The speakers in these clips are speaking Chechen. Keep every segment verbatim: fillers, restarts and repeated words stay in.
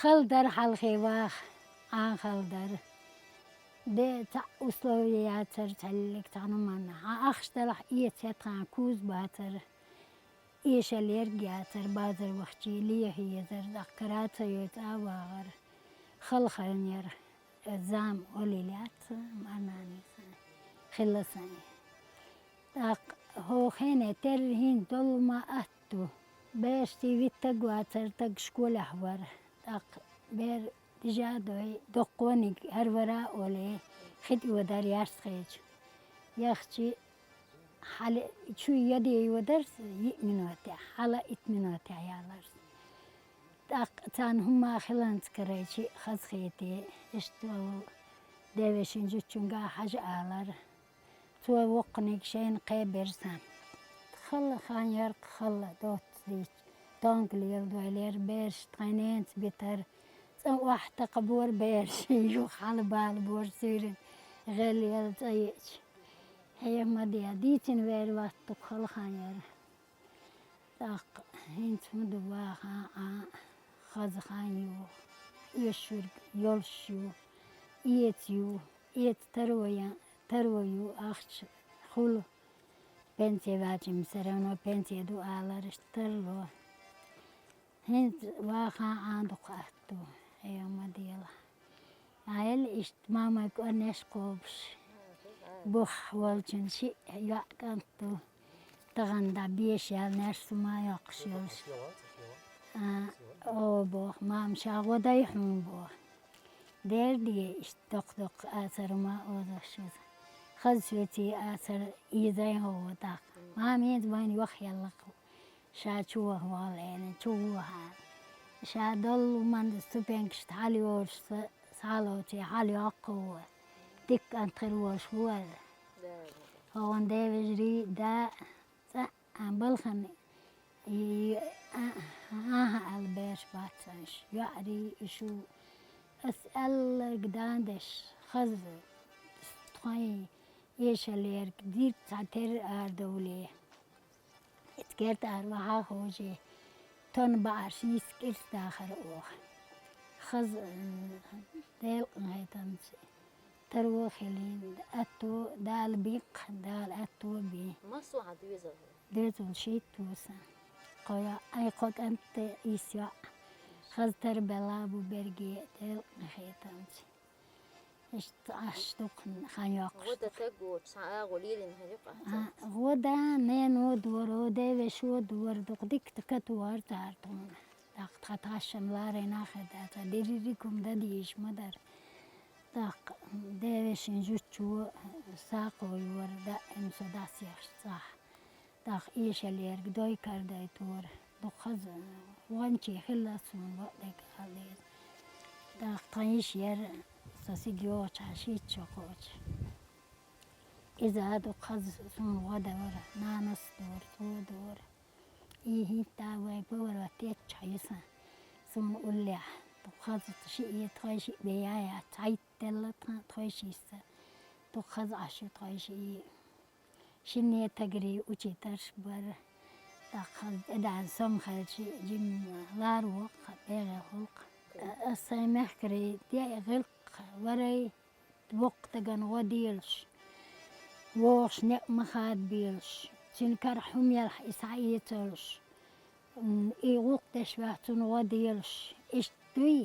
Хала дара хьалхе ваха, Ӏан хала дара. Де цхьаъ условие яцара цхьаллиг цхьана манна. Хьан ахча далахь эца хӀетахьан куз бацара. Эшал ерг яцара, базар вахчий лехьа езара, тӀаккха кара ца йой цӀа вагӀара. Хала ханьяра, зама олил яц, марнани сан, хилла сан. ТӀаккха хӀо хене терра хӀинца доллу ма атта ду. Берашти виттаг вацара, таг школехь вара. ТӀаккха бер дижа дой, доккхониг хӀара вара оле, хи тӀе вадар ярс хеча. Яхчи хьала чу яде йодар йиъ минотехь, хьала итт минотехь ялар. ТӀаккха царна хӀумма хиланца карайчи хаза хете, иштта валу девешин жучунга хьажа алар. Цо воккханиг шайна кхебира сан. Хала хан яркъ хала доццу дийча, тонга леладойлера бераш тхайн ненца битара. ЦӀа охьа такха бора бераш, юха хьала бала бора суьйран гӀел яла цӀа йиъча. Хьеха ма де, дийцина вер ватту хала хан яра. ТӀаккха хӀинца хӀун ду ваха Ӏа, хаза хан ю, эшург йолуш ю, эца ю, эца таро я, таро ю, ахча хула. Пенсия вачим, всё равно пенсия ду алар, иштта тарло. ХӀинца ваха Ӏа дукха атта ду, хьеха ма дела. Ӏа элла иштта мамай кӀорнеш кхобуш, бух волчун шиъ йоӀ кӀант ду. Тахана дӀа беша ял нерсу ма йоккхуш йолуш. А, о, боху, мама, ша гӀо дай хьуна, боху. Дер де иштта доккха-доккха ацар ма озуш иза. Хаза соьций ацар изайн хӀо даккха. Мама, иза вайн йохъяллакх. Ша чу ваха валлена, чу ваха. Ша доллу манда ступенькашта хьалайолуш са, схьалоций хьалайоккху ву. Дикка кӀант хир волуш ву аса. ХӀогӀун девежарий да, цӀа а балхана, и, а, ахьа аьлла бераш бац аш. ЙоӀарий, и шу, ас аьлларг дан деш, хаза, тхайн эшалерг дирт цхьа терра арадовле. Эцкерта ара вахьа хожий, тонна баӀарш нийса кӀирс дахара оха. Хаза, м, делкъан хетамца таро хилийна, атто Дала биккха, Дала атто бий. Массо хьан доьзал хӀу? Доьзал шийтта ву сан. Кхо йоӀ, ай, кхо кӀант, исс йоӀ. Хаза тара белла бу берге делкъан хетамца. Иштта Ӏаш дукха хан йоккхуш. ГӀо дан таг воцу, цхьа агӀо лелина хир ю-кх ахь. А, цунца. ГӀо дан, нено дора, о, девешо дора, дукха дика катугӀара цара тхуна. ТӀаккха тхан тхашшам ларина хир дац, дирриг хӀума дан дийш ма дара. ТӀаккха девешин жуччо сакхо йора, даим со дӀасаехаш цӀахь. ТӀаккха эшалерг дой кардайтора, дукха хаза, ванчий хилла суна бакъдерг аьлла иза. ТӀаккха тхан йиша яра, со сига йогӀучхьа шийтта шо кхочу. Иза а дукха хаза суна гӀо дора, нанас а дора, цо а дора. И хӀинтта вай поварот тетчахь йиса, суна уллехь, дукха хаза шиъ, тхой шиъ бен яц, цхьайтта делла тхан, тхой шиъ йиса, дукха хаза Ӏаш ю тхой шиъ. Шинне тагарий учителаш бара. ТӀаккха тӀедагӀна сом хилча, жимма лар воккха, бегӀе гӀуллакх. Ас сайн мехкарий деа гӀиллакх варай, воккха дагана гӀо делаш, вогӀуш некъ ма хадабелаш, цуьнан карахь хӀума елахь и схьаэцалуш. М, и гӀуллакх деш ваьхьа цунна гӀо делаш, иштта дуй,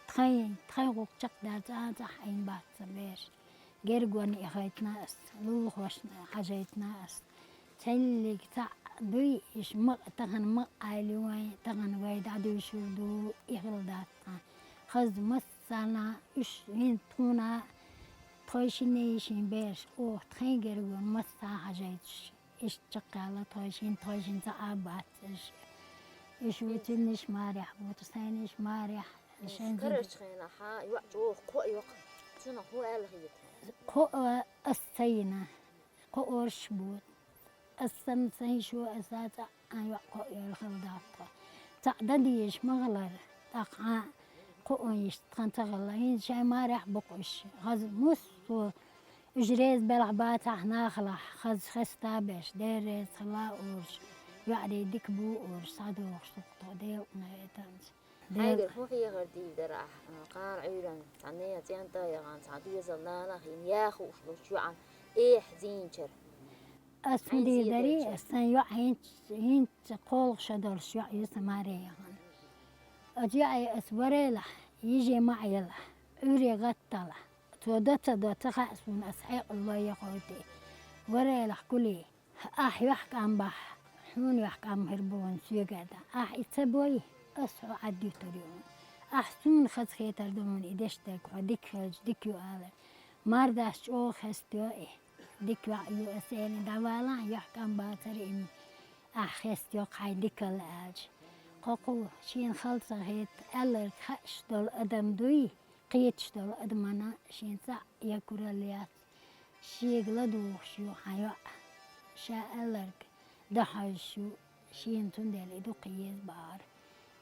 тхайн, тхайн гӀуллакх чекхдаьлча а цӀахь Ӏийна бац сан бераш. Гергонна эхайтина ас, лулахошна хьажайтина ас. Цхьаллиг цхьаъ дуй, иш ма, тахана ма Ӏайли вайн, тахана вай дӀадуьйшур ду, и хила дац тхан. Хаза массарна, уьш хӀинца тхуна, тхой шинне йишин бераш, оха тхайн гергонна массахьа хьажайтуш. Иштта чекхъяьлла тхойшин, тхойшин цхьа а бац иш. Иш ву цуьнниш марехь бу, тхо сайниш марехь, шайн зуда. Карарчу хенахь йоӀ чӀогӀа кхоъ йоккху. Цунах хӀун аьлла хета? Кхоъ ас ца йина, кхоъ орш бу. Ас санна сайн шо аса цхьа а йоӀ кхоъ йолу хала дац тхо. Цхьаъ дан дезаш ма хилара, тӀаккха хьан кхоъ йиш тхан ца хилла, хӀинца шайн марехь бу кхуьш. Хаза муссо Уьш реза белахь бацахь нахалахь, хаза хеста беш, Дела реза хила олуш, йоӀарий дика бу олуш, схьадогӀуш дукха тхо делкъана хетамца. Хьайгара хӀун хьехар дийр дара ахь, кхара Ӏуьйранна, цхьа нехан цӀен тӀа а яхана, цхьа доьзал нанах йина, яха хууш долчу йоӀана эхь зийначара? Ас хӀун дийр дарий, ас сайн йоӀ хӀинца, хӀинца кхоалгӀа шо долуш йоӀ ю сан маре яхана. Оцу йоӀе ас варелахь, йиже ма Ӏелахь, Ӏуьйре гӀатталахь. Цо до ца до ца хаьа суна, ас хьекъал лой яхойти. Варелахь гулий. Ахь юьхькӀам бахь, хьуна юьхькӀам хир бу ван соьга а дан. Ахь и ца бой, ас хьо Ӏаддуьтур ю. Ахь суна хазахетар ду хьуна и деш дерг, хьо дика хилча, дика ю алар. Мардас чӀогӀа хестайо и. Дика йоӀ ю ас элий, дӀавалахь, юьхькӀам бацара и. Ахь хестайо хьайн дикалла аьлча. Кхокху шена хала ца хета, аьлларг хууш долу адам дуй, кхеташ долу адамана шен цхьаъ я куралла яц. Шега ладугӀуш ю хьан йоӀ, ша аьлларг дан хьожуш ю, шена цундела и дукха еза бахара.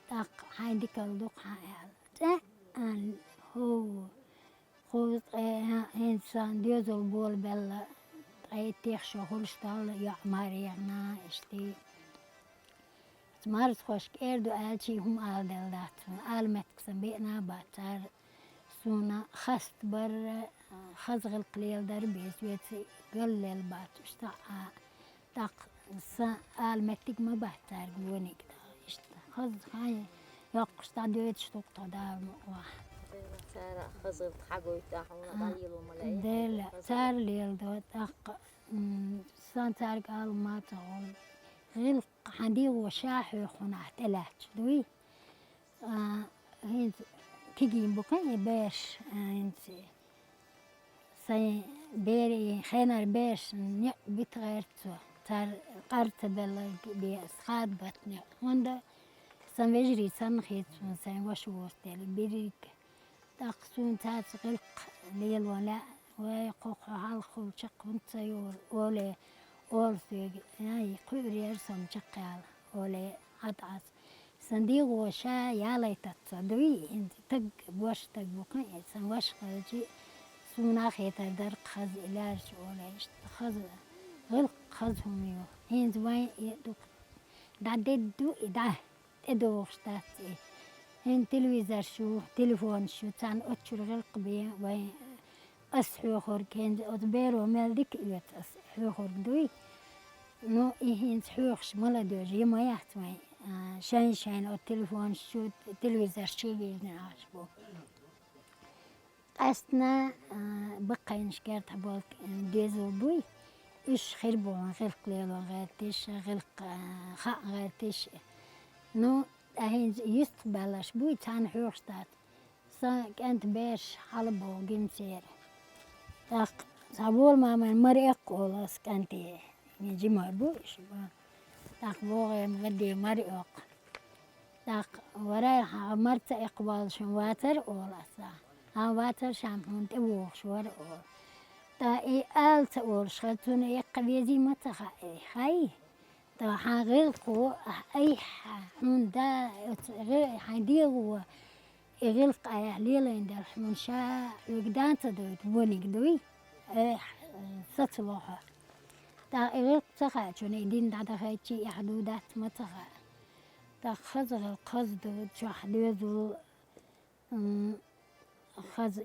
ТӀаккха хьайн дикалла ду-кх хьан аьлла. ЦӀаьхьа аьлла, хӀу, кхузткъе, хӀинца сан доьзал болабелла, ткъе итт шо хуьлуш долу йоӀ маре яхана, иштта. Марзхошка эр ду аьлча, хӀума ала делла дац суна. Ала меттиг сан беана а бац цара. Суна хаста барра, хаза гӀиллакх леладар а беза, веций галлел бац уьш цхьаъ а. ТӀаккха сан ала меттиг ма бац цаьрга вониг. Иштта хаза хьайн йоккхуш дӀадоьдуш ду-кх тхо, Дала мукъ лахь. Дела, цара хаза гӀиллакх хьагойту ахь, хьуна дӀалело ма лаьа. Дела, цара леладо, тӀаккха, м, сан цаьрга ала ма ца гӀо. ГӀиллакх хьан дегӀо ша хьоьху хьуна ахь тӀелаьтташ дуй? А, хӀинца кегийна бу-кх и бераш, а, хӀинца сайн берийн хенара бераш некъ бита гӀерта цо. Цара къар ца белларг бен ас хадабатта некъ. ХӀунда сан вежарий санна хета суна сайн ваша воцу дела, берриг. ТӀаккха суна цаьрца гӀиллакх лело лаьа, вай, кхо хьо хьалххула чекх хӀунда ца йолу, оле, олу соьга, ай, кхуьур яра со-м чекхъяла, оле, Ӏад Ӏас. Сан дегӀо ша ялайтац со дуй, хӀинца таг, бош таг бу-кх и, сан ваша хилча, суна а хетар дара-кх хаза и лаьрча, оле, иштта хаза, гӀиллакх хаза хӀума ю. ХӀинца вайн и ду-кх, дӀадедда ду и дӀа. ТӀедогӀуш дац и. ХӀинца телевизорш ю, телефонаш ю, царна оцу чуьра гӀиллакх бен вайн, ас хьоьхург, хӀинца оцу беро мел дика оьцу ас хьоьхург дуй. Ну, и хӀинца хьоьхуш ма ладоьжу, я ма яц вайн, а, шайн-шайна оцу телефонаш чу, телевизорш чу вижна Ӏаш бу. Къаьстина, а, баккхийнаш герта болу, а, доьзал буй, уьш хир бу гӀиллакх лело гӀерташ, гӀиллакх, а, хаа гӀерташ. Ну, ткъа хӀинца юьстах баьлларш буй, царна хьоьхуш дац. Сан кӀентан бераш хьалабогӀу гимсера. ТӀаккха цхьа волу маман мара эккха олу ас кӀанте, и жимар бу уьш бан. ТӀаккха богӀу-м гӀадде мара эккха. ТӀаккха варай, хьан мара ца эккхаваллаш хӀун вацара, олу аса. Хьан вацара, ша-м хьуна тӀевогӀуш вара, олу. ТӀаккха и ала ца олуш хилча, цунна эккха везий ма ца хаьа, хай? ТӀаккха хьан гӀиллакхо, ахь айхьа, хьуна да, оцу гӀи-, хьайн дегӀо, и гӀиллакх айхьа лелайн делахь, хьуна ша хьоьга дан ца дойту вониг дуй? Эхь, сацало хьо. ТӀаккха и гӀиллакх ца хаьчунна, и дин дӀадахайчий, эхь ду дац ма ца хаьа. ТӀаккха хаза гӀиллакх хаза ду, чохь доьзал, м, хаза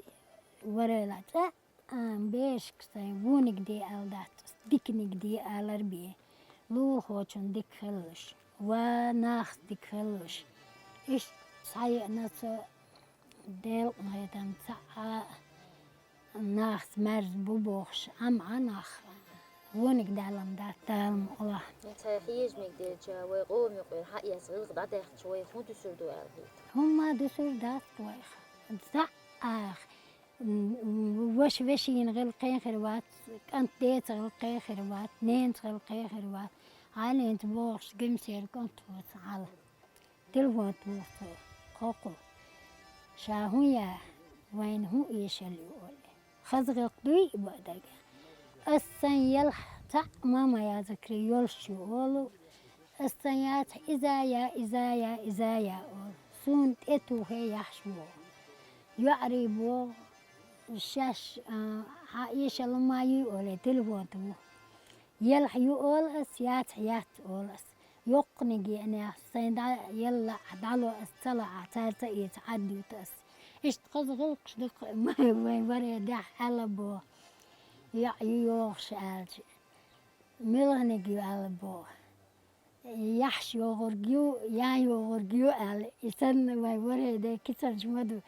варелахь цӀа, а, бешка сайн вониг де ала дац, диканиг де алар бен. Лулахочун дика хилалаш, ва нахаца дика хилалаш. Иштта схьаеана со делкъан хетам цхьа а нахаца маьрза бу бохуш, Ӏам Ӏа нах, вониг даьлла дац Дала мукъалахь. Цхьа хьежамиг делча, вай къоман юкъера хьаэца гӀиллакх дӀадаьккхича, вай хӀун дуьсур ду аьлла хета? ХӀумма дуьсур дац вайх. Цхьа а, м, ваша вешина гӀиллакхе хир вац, кӀант деца гӀиллакхе хир вац, ненаца гӀиллакхе хир вац. Хьалинца бохуш гимсера кӀант воцу хьала. Телефон тохуш цо, кхокхо. Ша хӀун я, вайна хӀун эшалла ю олий. Хаза гӀиллакх дуй и баъ дага. Ас сайн елахь цхьаъ мама языкри йолуш ю олу. Ас сайн яцахь иза я, иза я, иза я олу. Суна тӀе тухе яхьаш вогӀу. ЙоӀарий богӀу, шаьш, а, хьан эшалла ма юй олий, телефон тоху. Елахь ю олу ас, яцахь яц олу ас. Йоккханиг еанех, сайн дӀа елла, дӀало ас ца лаьа, цаьрца ийца Ӏаддуьйту ас. Иштта хаза гӀиллакхаш дукха вай варе дехьа аьлла бо. Яа ю йогӀуш аьлча, мелханиг ю аьлла бо. Яхьаш йогӀург ю, яа йогӀург ю аьлла. И санна вай варе де кицанаш ма ду.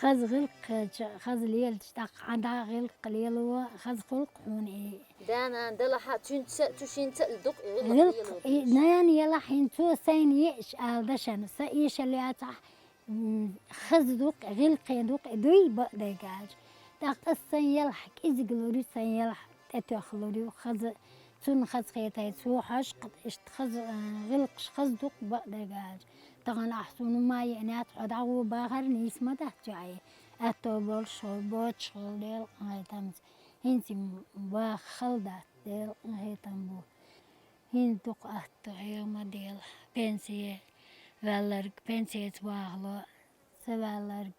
Хаза гӀиллакх хилча, хаза лелача, тӀаккха Ӏа дӀа гӀиллакх лело, хаза гӀуллакх хьуна и. Да-нана далахьа, цуьнца, цу шинца а дукха гӀиллакх ГӀиллакх, лело и дезаш. Нана елахь хӀинца цо сайна еаш ала дашана, са эшал яцахь, м, хаза дукха, гӀиллакхе дукха и дуй бакъдерг аьлча. ТӀаккха ас сайн елахь кӀезига лур ю, сайн елахь тӀетоьхна лур ю, хаза, цунна хаза хетай, цо хьожкха, иштта хаза, а, гӀиллакхаш хаза дукха бакъдерг аьлча. Тахана ахь суна ма еанет, хьо дӀагӀо бахар нийса ма дац чу Ӏе. Аьтто болуш хьо, боцуш хьо, Делан къинхетамца. ХӀинца м-, баха хала дац, Делан къинхетам бу. ХӀинца дукха атта хьега ма дела. Пенсие ваьлларг, пенсица вахало, ца ваьлларг.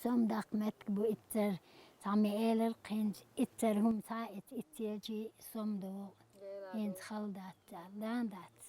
Сом даккха меттиг бу иццара. Цхьа ме элира кхинча, иццара хӀума цхьа а эца, иццечи сом догӀу. ХӀинца хала дац, дан дац.